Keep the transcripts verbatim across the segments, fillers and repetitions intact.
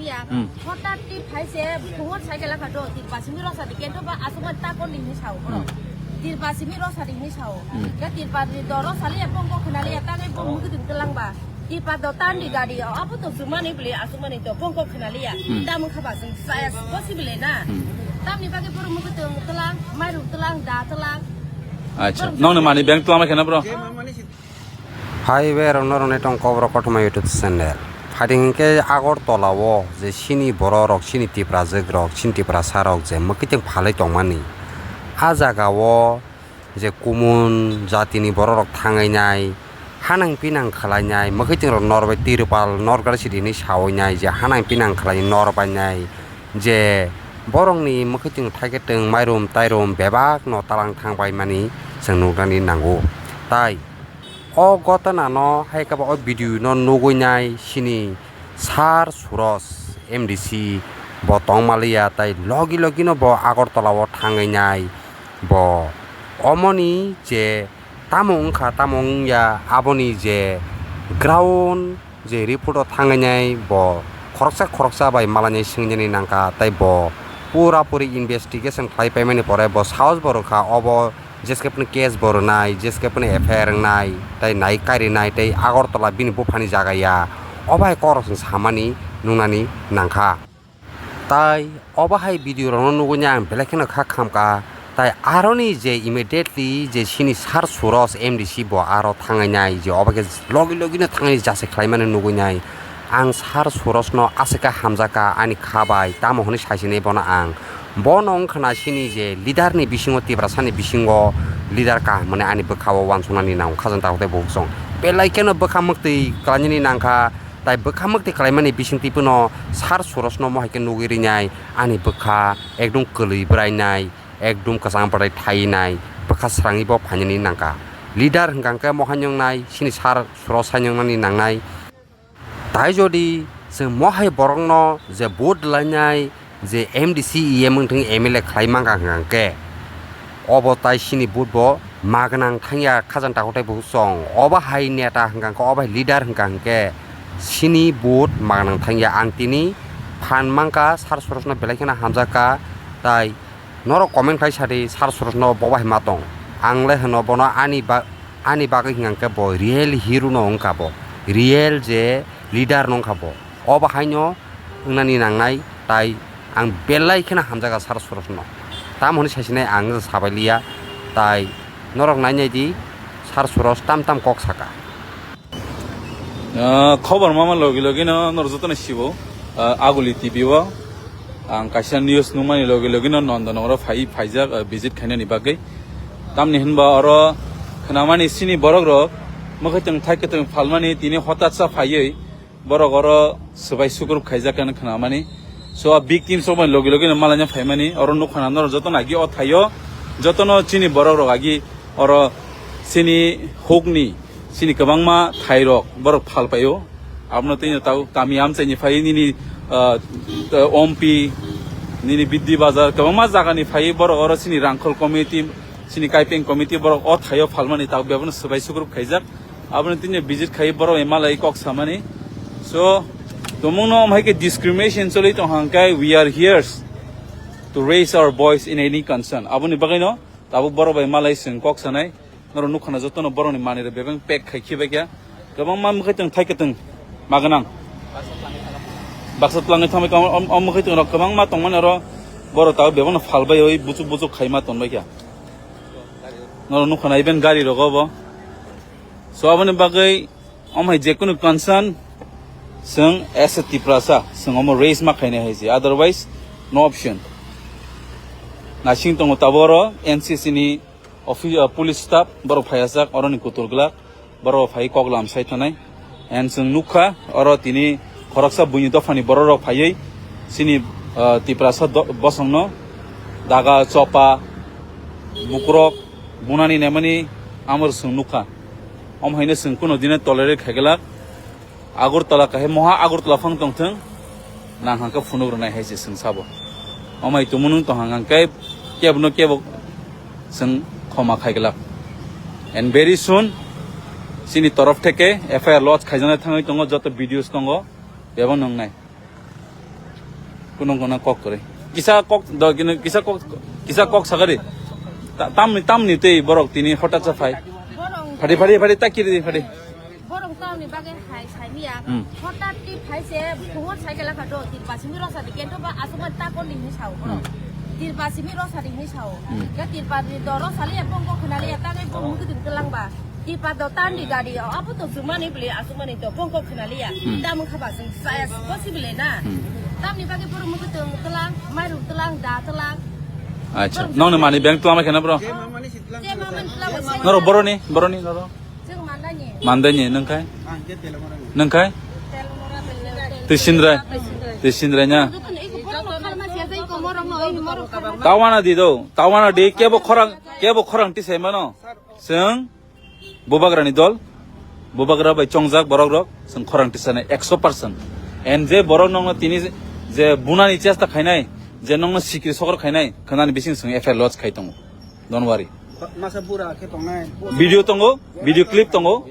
Ya, hmm, hotat ti phai se phungo cycle kha do, tirpa simi rosa di kento ba asuk ta kon di ni sao. Hmm. Tirpa simi rosa di ni sao. Hmm. Ya tirpa di do rosa le ya pongko khna le ya ta ngai pong mugi ding telang ba. Tirpa do tan di gari o apo to sumani beli asuk mani to pongko khna le ya. Hmm. Dam kha ba sing saya possible na. Hmm. Tam ni bagi pur mugi ding telang, mairum telang, da telang. Acha. Nong ni mani bank telang ma khna bro. Hai bai rok norok nai tong Kokborok kothoma YouTube channel. Phaidi hinkhe Agartala o je chini borok rok, chini Tiprajwk rok, chini Tiprasa rok je mwkhwtwng phalwi tongmani. A jaga o je kumun jatini borok rok thangwi nai, hanang pinang khlai nai, mwkhwtwng rok nor bai tirpal nor gari sidi hinwi sawi nai, je hanang pinang khlai nor bai nai, je borok ni mwkhwtwng thaikhe twng mairum tairum bebak no talang thang bai mani chwng nuknani nango. Tai O gotana no hai khe bo o video no nugui nai sini Sir Suraj M D C bo tongmaliya tai logi logi no bo Agartala o thangwi nai bo omoni je tamo wngkha tamo wngya aboni je ground je report o thangwi nai bo khoroksa khoroksa bai malainai swngjani nangkha tai bo pura puri investigation khlai paimani pore bo sahos bo rwkha obo. Jeskepni case bo rwnai, jeskepni F I R wngnai, tei nai kairinai, tei Agartala bini buphani jaga ya. Obo hai kokrok chwng samani nungnani nangkha. Tai obo hai video rokno nugui ang belai kheno kha khamkha. Tai aroni je immediately je sini Sir Suraj M D C bo aro thangnai je obo khe logi logi no thangwi jasai khlaimani nugui nai. Ang Sir Suraj no aswk khe hamjakha ani kha bai, tamo hwnwi saisinai bono ang. Bono wngkha na sini je leader ni bisingo, Tiprasa ni bisingo leader kaham hwnwi ani bwkha o uansuknani nango khajang takhuk tei bukhuk song. Belai kheno bwkha mwktwi khlainani nangkha, tai bwkha mwktwi khlaimani bisingtwi phano Sir Suraj no mohai khe nugwi rinai ani bwkha ekdom kwlwi brainai, ekdom kwchang bwrai thainai, bwkha srangwi bo phainani nangkha. Leader hwnkha hwnkhe mohai wngnai, sini Sir Suraj hai wngnani nangnai. Tai jodi chwng mohai borokno je vote lainai je M D C E M wngthung M L A khlai mankha hwnkha hwnkhe, obo tai sini vote bo magnang thangya khajang takhuk tei bukhuk song. Obo hai neta hwnkha hwnkhe, obo hai leader hwnkha hwnkhe sini vote magnang thangya. Ang tini phan mankha, Sir Suraj no belai kheno hamjakha, tai norok comment khai sadi Sir Suraj no bo bai ma tong. Ang le hwno bono ani ba-, ani bagwi hwnkha hwnkhe bo real hero no wngkha bo. Real je leader no wngkha bo. Obo haino wngnani nangnai tai ang belai kheno hamjakha Sir Suraj no. Tamo hwnwi saisinai ang sabai liya tai norok nai nai di Sir Suraj tam tam kok saka. Ah, khobor mama logi logi no norok jotono sibo, ah, Aguli T V o ang kaisa news nukmani logi logi no Nondonogoro phai phaijak, ah, visit khainani bagwi. Tamni hinba oro khnamani sini borok rok mwkhwtwng thai kwtwng phalmani tini hotatsa phaiwi borok oro swbai sukrup khaijak khe khnamani. So, a victims rok bai logi logi no malaina phaimani oro nukha na norok jotono agi o thaio jotono chini borok rok agi oro chini hukni Chini kwbangma thairok borok phal paio. Abono tei tau kami amchaini phai nini, ah, Ompi, nini Biddi Bazar, kwbangma jagani phai borok oro chini Rangkhol committee, chini Kaipeng committee borok o thaio phalmani tau bebono swbai sukrup khaijak. Abono tini visit khai borok bai malai kok samani. So, tumungno omhai khe discrimination choli tong hang kai, we are here to raise our voice in any concern. Aboni bagwino tabuk borok bai malai chwng kok sanai. Norok nukha na jotono borokni manwi rok bebeng pack khai khibai kha. Kwbangma mwkhwtwng thai kwtwng magnang. Baksa twlangwi thangbai kha, o, o mwkhwtwng rok kwbangma tongmani oro borok tabuk bebakno phalbaiwi buchuk buchuk khaima tonbai kha. Norok nukha na even gari rogo bo. So aboni bagwi omo hai jekunu concern chwng as a Tiprasa chwng omo raise ma khainai hai se, otherwise no option. Naising tongo tabuk oro N C C ni office, ah, police staff borok phaiajak oroni kutur glak, borok phai kok lam sai thanai. And chwng nukha oro tini khoroksa buini dophani borok rok phaiwi chini, ah, Tiprasa do-, bosongno daga, chopa, bukrok bunani naimani amor chwng nukha. Om haino chwng kuno dine tolerate khaiglak. Agartala kahai moha Agartala phang tongthwng, nang hangkhe phunuk rwnai hai se chwng sabo. Omai tumunung tong hang hangkhe kebno kebo chwng khoma khaiglak. And very soon chini torof theke F I R lodge khaijaknai thangwi tongo, joto videos tongo, bebak nungnai. Kuno kuno kok kwrwi. Kisa kok do, kino kisa kok, kisa kok sagari. Ta-, tamni, tamni tei borok tini hotat sa phai. Borok Phadi, phadi, phadi, ta kiri di, phadi. Borok tamni bagwi hai saimia. Hmm. Hotat ki phai se phungo cycle kha do, tirpa simi rosa di kento ba asuma ta kon di hinwi sao borok. Hmm. Tirpa simi rosa di hinwi sao. Hmm. Ke tirpa di do rosa liya bongko khna liya, ta nai bong mukudin kelang ba. Tipa do tamni gari, abo to jumani bli asumani to bongko khna liya. Hmm. Tamung khaba sing saya possible na. Hmm. Tamni bagwi borok mukwi tong tlang, mairum tlang, da tlang. Acha, nongni mani bank tlang khe na bro? Je mamani tlang. Noro boroni, boroni noro. Jeng mandani. Mandani nangkai? Nangkai? Tisindra. Tisindra nya. Tawana di do, tawana di kebo khorang, kebo khorang tisai mano. Seng. Bubagrani dol, bubagra bai chongjak borok rok, chwng khorang tisani ekso percent. And je borok nokno tini je bunani chesta khainai, je nokno sikri sokor khainai, khwnani bising chwng F I R lodge khai tongo. Don't worry. Masa bura khe tongnai. Video tongo, video clip tongo.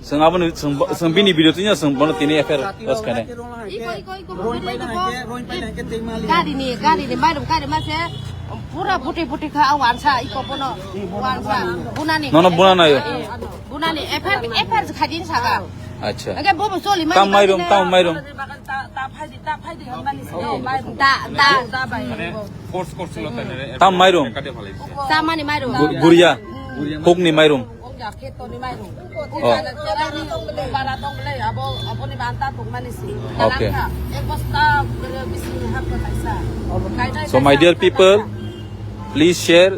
Chwng abono, chwng bo-, chwng bini video twinya chwng bono tini F I R lodge khainai. Iko, iko, iko, Rohingya pai na hingke, Rohingya pai na hingke tei mali. Gari ni, gari ni, mairum gari ma se, pura buti buti kha, a wansa, iko bono, wansa, bunani. Nono bunana yo. Eh, bunani, F I R, F I R khadin saga. Acha. Age bobo soli mani. Tam mairum, tam mairum. Ta, ta phai di, ta phai di, hwnmani se, mairum. Ta, ta. Ta bai. Force করছিল তাই না রে? Tam mairum. Chamani mairum. Gu-, guria. Hukni mairum. Ongya khe toni mairum. Oh. Bara tong le, abo, aboni banta tongmani si. Okay. Ek bosta bisi hap ko taisa. So, my dear people, please share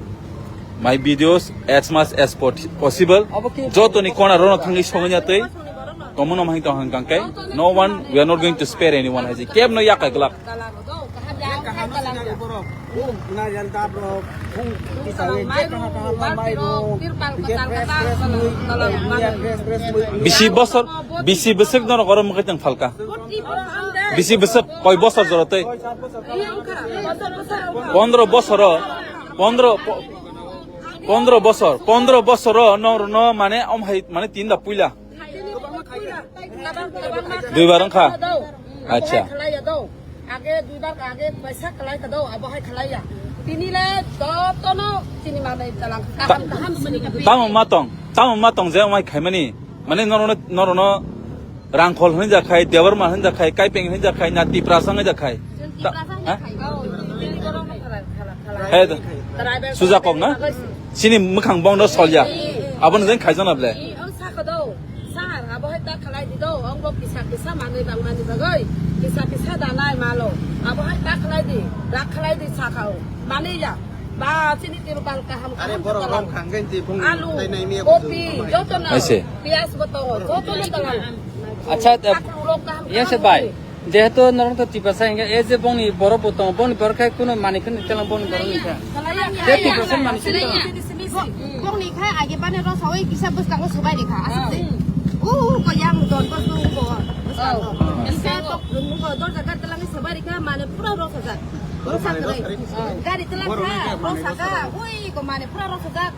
my videos as much as pot-, possible. Jotoni kona rono thangwi songnya tei. Komono mahing tong hang kangkai. No one, we are not going to spare anyone. Haji kebno yakai glak. Bisi bosor, bisi bwswk norok oro mwkhai tong phalka. Bisi bwswk koi bosor jora tei? Pondro bosor o, pondro, po-, pondro bosor, pondro bosor o norno mane om hai mane tinda puila. Duibar wngkha? Acha. Age duibar age paisa khlai ka do, abo hai khlai ya. Tini le jotono chini manai talang kaham kaham sini ka. Tamo ma tong, tamo ma tong je omai khaimani. Mane norono, norono Rangkhol hwnwi jakhai, Debbarma hwnwi jakhai, Kaipeng hwnwi jakhai, na Tiprasa hwnwi jakhai. Chwng Tiprasa hwnwi jakhai. He do. Suja kok na? Chini mwkhang bongno solya. Abono jeng khaijana ble. Ang sakado. Sir, abo hai ta khlai di do. Ang bo kisa kisa manwi bang mani bagwi. Kisa kisa da nai malo. Abo hai ta khlai di. Da khlai di sakao. Mani ya. Ba chini tiru bal kaham kaham. Are borok rok khanggen ti bung. Alu, kopi, joto na. Aise. Piyas bo tongo, joto na tongo. Acha, yes, bhai. Jehetu norok to Tiprasa hingke, e je bongni borok bo tongo, bongni borok khai kuno mani kheno telang bongni borok ni kha. Je Tiprasa mani kheno telang. Bongni khai age bane ro sawi kisa bwskango swbai rikha, aswk de. U, u, ko yang don bwskango, bwskango. Kisa tok, dorja gar telang swbai rikha, mane pura ro sajak. Ro sajak. Gari telang kha, ro sajak. Ui, ko mane pura ro sajak.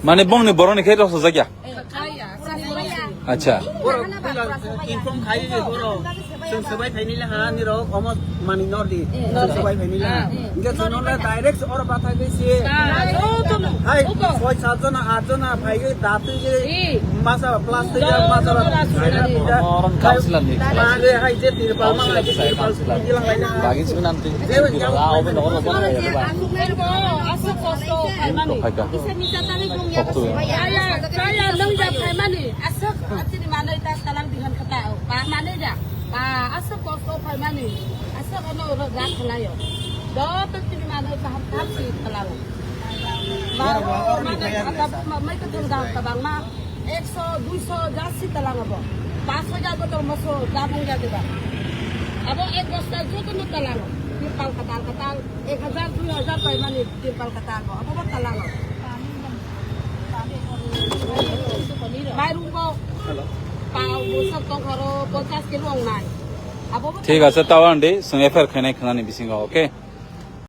Mane bongni borok ni khe rok sajak ya? Acha. Inform khai di boro. Chwng swbai phaini le ha ni rok omo mani nor di. Chwng swbai phaini le ha. Inge chwng nor le direct oro bathai di si. Hai, soi sat jona, at jona phai ge datwi ge masa plastic ge masa. Orang councilor ni. Mare hai je tirpal ma hai je tirpal. Bagi sih nanti. Aswk kosto khaimani. Kaya, kaya nung ja khaimani. Aswk, aswk ni manwi ta talang dihan khata. Ba manwi ja. Ba aswk kosto khaimani. Aswk ano ro ja khalayo. Joto chini manwi kaham kaham si khalayo. Ba, ba, mai ka thang da tabang ma. Ekso, duiso jasi talang abo. Paso ja botol moso ja bung ja diba. Abo ek bosta joto no talang. Tirpal katal katal, ek hajar, dui hajar paimani tirpal katal bo. Abo bo talang. Mairung bo. Pao bo sab tongkharo ponchas kilo ong nai. Abo bo. Thik ase, tawa andi, chwng F I R khainai khwnani bisingo, okay?